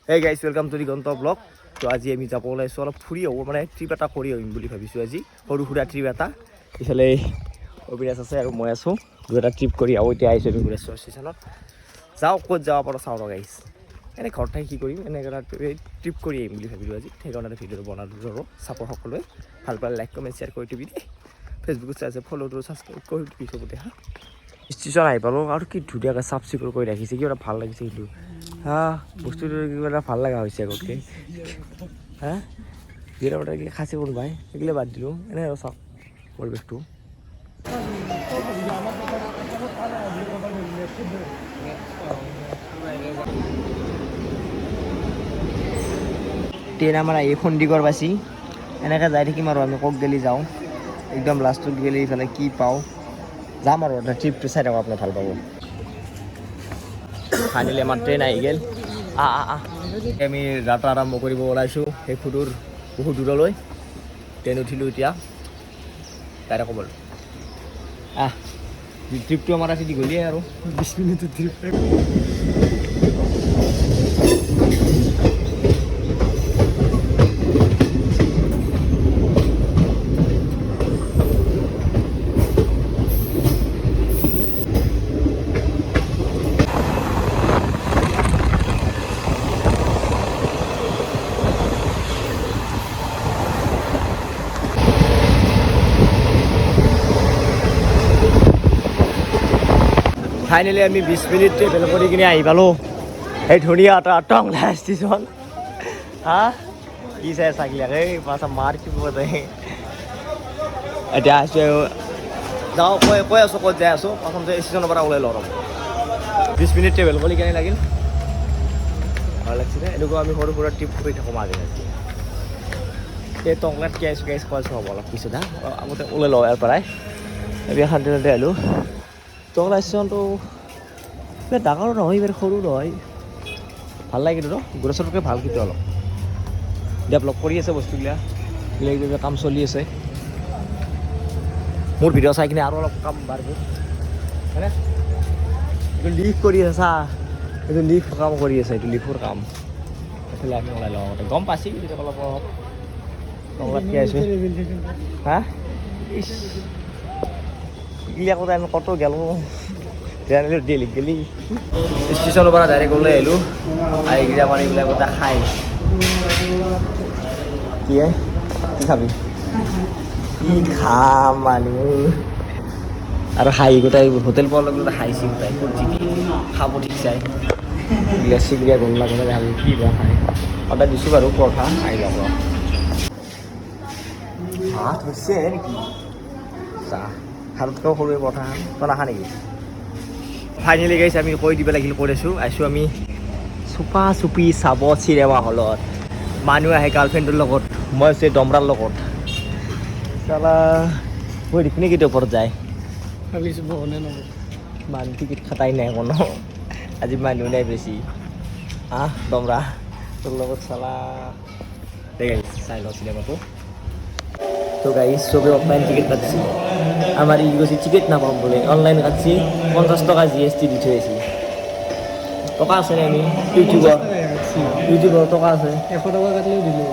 Hey guys, welcome to Diganta vlog. তো আজি আমি যাব ওলাইছোঁ, অলপ ফুৰি আহোঁ, মানে ট্ৰিপ এটা কৰি আহিম বুলি ভাবিছোঁ আজি, সৰু সুৰা ট্ৰিপ এটা। ইফালে অবিনাশ আছে আৰু মই আছোঁ, দুটা ট্ৰিপ কৰি আহোঁ। এতিয়া আহিছোঁ আমি গোৰেশ্বৰ ষ্টেচনত। যাওঁ, ক'ত যাব পাৰোঁ চাওঁ ৰ গাইজ। এনেই ঘৰত থাকি কি কৰিম? এনেকৈ এটা ট্ৰিপ কৰি আহিম বুলি ভাবিলোঁ আজি, সেইকাৰণে ভিডিঅ'টো বনালোঁ। আৰু চাব সকলোৱে, ভাল পালে লাইক, কমেণ্ট, শ্বেয়াৰ কৰি দিবি দেই। ফেচবুকত চাই আছে, ফ'ল'টো ছাবস্ক্ৰাইব কৰি দিবি চবতে। হা, ষ্টেচন আহি পালোঁ আৰু কি ধুনীয়াকৈ চাফ চিকুণ কৰি ৰাখিছে, কিবা এটা ভাল লাগিছে কিন্তু। হা, বস্তুটো কিবা এটা ভাল লগা হৈছে আগতকৈ। হা, বিৰা এইগিলা খাইছে কোনোবাই, সেইগিলা বাদ দিলোঁ। এনেই আৰু চাওক পৰিৱেশটো। ট্ৰেইন আমাৰ আহি খণ্ডিগড় পাইছি। এনেকৈ যাই থাকিম আৰু আমি ক'ত গেলি যাওঁ, একদম লাষ্টত গেলি ইফালে কি পাওঁ যাম আৰু এটা ট্ৰিপটো চাই থাকক, আপুনি ভাল পাব। ফাইনেলি আমাৰ ট্ৰেইন আহি গ'ল। আ আ আ আমি যাত্ৰা আৰম্ভ কৰিব ওলাইছোঁ সেই সুদূৰ বহুত দূৰলৈ। ট্ৰেইন উঠিলোঁ এতিয়া ডাইৰেক্ট ক'ব। আহ, ট্ৰিপটো আমাৰ আজি দীঘলীয়াই আৰু। 20 মিনিটৰ ট্ৰিপ। ফাইনেলি আমি 20 মিনিট ট্ৰেভেল কৰি কিনে আহি পালোঁ এই ধুনীয়া এটা টংলা ষ্টেচন। হা, কি চাই চাগিলাক, এই পাছা মাৰ কি। এতিয়া আহিছোঁ, যাওঁ, কৈ কৈ আছোঁ ক'ত যাই আছোঁ। প্ৰথমতে ষ্টেচনৰ পৰা ওলাই লওঁ। 20 মিনিট ট্ৰেভেল কৰি কেনে লাগিল? ভাল লাগিছে নে? এনেকুৱা আমি সৰু সুৰা ট্ৰিপ কৰি থাকোঁ মাজে মাজে। এই টংলাত কি আহিছোঁ গাইছ, কৈ আছোঁ, হ'ব অলপ পিছত। হা, আগতে ওলাই লওঁ ইয়াৰ পৰাই। এতিয়া শান্তি আহিলোঁ। টংলা ষ্টেচনটো ইমান ডাঙৰো নহয়, ইমান সৰু নহয়, ভাল লাগে কিন্তু ন গোৰেশ্বৰতকৈ ভাল কিন্তু। অলপ ডেভেলপ কৰি আছে বস্তুগিলা, কিবা কিবি কাম চলি আছে। মোৰ ভিডিঅ' চাই কিনে আৰু অলপ কাম বাঢ়িব, হয়নে? এইটো লিফ্ট কৰি আছে, চা, এইটো লিফ্ট কাম কৰি আছে, এইটো লিফ্টৰ কাম। এইফালে আমি ওলাই লওঁ আগতে, গম পাইছি কিন্তু অলপ অলপ টংলাত কি আহিছোঁ। হা, ইছ, এইগিলা আমি কত গেলো জানিলোঁ, দিল্লীত গেলি। ষ্টেচনৰ পৰা ডাইৰেক্ট ওলাই আহিলোঁ, আহি কিনে আমাৰ এইবিলাক এটা খাই কি হে? কি খাবি? কি খাম মানুহ আৰু হাঁহি গোটাই হোটেল পোৱাৰ লগে লগে হাঁহিছে গোটাই। ক'ত খাব ঠিক চাই এইগিলা চিগৰিয়া গল্লা গল্লা দেখাবি, কি বা খাই। অৰ্ডাৰ দিছোঁ বাৰু পৰঠা, আহি লওক ৰ। ভাত হৈছে নেকি? চাহ ভাততকৈ সৰুৱে পৰঠা খাম, তই নাখা নেকি? ফাইনেলি গাইছ, আমি কৈ দিব লাগিল, কৈ আছোঁ। আহিছোঁ আমি চুপা চুপি চাব চিনেমা হলত। মানুহ আহে গাৰ্লফ্ৰেণ্ডৰ লগত, মই আছোঁ দমৰাৰ লগত। চালা মই দেখি নেকি ওপৰত যায়। ভাবিছোঁ বহনে নহ'ব। মানুহ টিকেট খাটাই নাই কোনো, আজি মানুহ নাই বেছি। আহ দমৰা, তোৰ লগত চালা। দে গাইছ, চাই লওঁ চিনেমাটো। তো গাইছ, চবে অফলাইন টিকেট কাটছি, আমাৰ ই কৈছে টিকেট নাপাম বোলে। অনলাইন কাটছি, 50 টকা জিএছটি দি থৈ আহিছি। টকা আছে নে? আমি ইউটিউবৰ, ইউটিউবৰ টকা আছে। 100 টকা কাটিলেও দিলোঁ।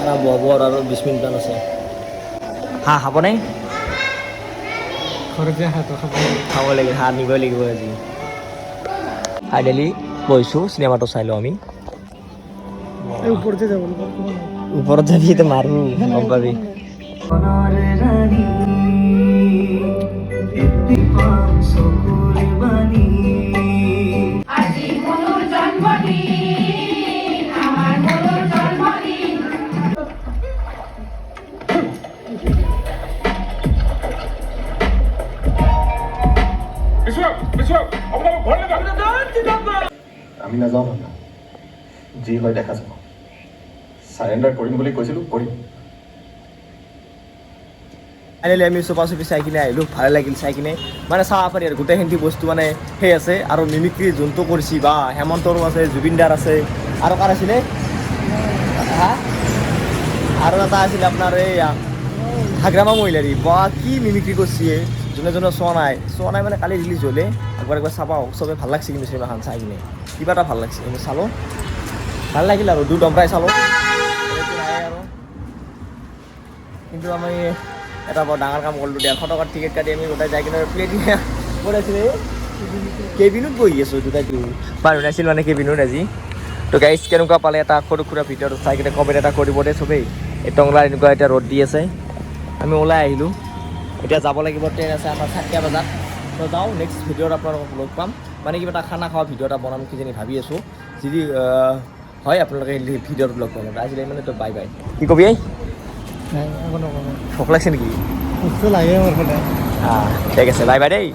আৰম্ভ হ'ব আৰু 20 মিনিটমান আছে। হাঁহ খাবনে? ঘৰত যাই হাঁহটো খাব লাগিব। খাব লাগিব, হাঁহ নিবই লাগিব আজি। ফাইনেলি বহিছোঁ, চিনেমাটো চাই লওঁ আমি। এই ওপৰতে যাব লাগিব, কোনো নাই। ওপৰত যাবি এতিয়া মাৰো, গম পাবি। আজি মনুৰ জন্মদিন, আমাৰ মনুৰ জন্মদিন। আমি নাযাওঁ না, যি হয় দেখা যাব। চাৰেণ্ডাৰ কৰিম বুলি কৈছিলোঁ, কৰিম। ফাইনেলি আমি চুপা চুপি চাই কিনে আহিলোঁ, ভালে লাগিল চাই কিনে। মানে চাব পাৰি আৰু গোটেইখিনি বস্তু মানে সেই আছে আৰু মিমিক্ৰি যোনটো কৰিছি বা হেমন্তৰো আছে, জুবিনদাৰ আছে আৰু কাৰ আছিলে? হা, আৰু এটা আছিলে আপোনাৰ এই হাগ্ৰামা মহিলাৰী। বা কি মিমিক্ৰি কৰিছে! যোনে যোনে চোৱা নাই, চোৱা নাই মানে কালি ৰিলিজ হ'লে একবাৰ একবাৰ চাবা। চবে ভাল লাগছে কিন্তু চিনেমাখন চাই কিনে কিবা এটা ভাল লাগছে। কিন্তু চালোঁ, ভাল লাগিল আৰু দুই দমৰাই চালোঁ। সেইটো নাই আৰু। কিন্তু আমি এটা বৰ ডাঙৰ কাম কৰিলোঁ। 150 টকাৰ টিকেট কাটি আমি গোটাই যাই কিনে প্লেট ক'ত আছিলে, কেবিনত বহি আছোঁ দুটা মানুহ নাছিল মানে কেবিনত আজি। তো গাইজ, কেনেকুৱা পালে এটা সৰু সুৰা ভিডিঅ'টো চাই কিনে কমেণ্ট এটা কৰিব দেই চবেই। এই টংলা এনেকুৱা এতিয়া ৰ'দ দি আছে, আমি ওলাই আহিলোঁ। এতিয়া যাব লাগিব, ট্ৰেইন আছে আমাৰ 4টা বজাত। তো যাওঁ, নেক্সট ভিডিঅ'ত আপোনালোকক লগ পাম। মানে কিবা এটা খানা খোৱা ভিডিঅ' এটা বনাম কিজানি ভাবি আছোঁ। যদি হয়, আপোনালোকে ভিডিঅ'ত লগ পাম। আজিলৈ মানে তো বাই বাই। কি কবি এই? নাই, একো নকওঁ। ভোক লাগছে নেকি? ভোকটো লাগে মোৰ সদায়। ঠিক আছে, বাই বাই দেই।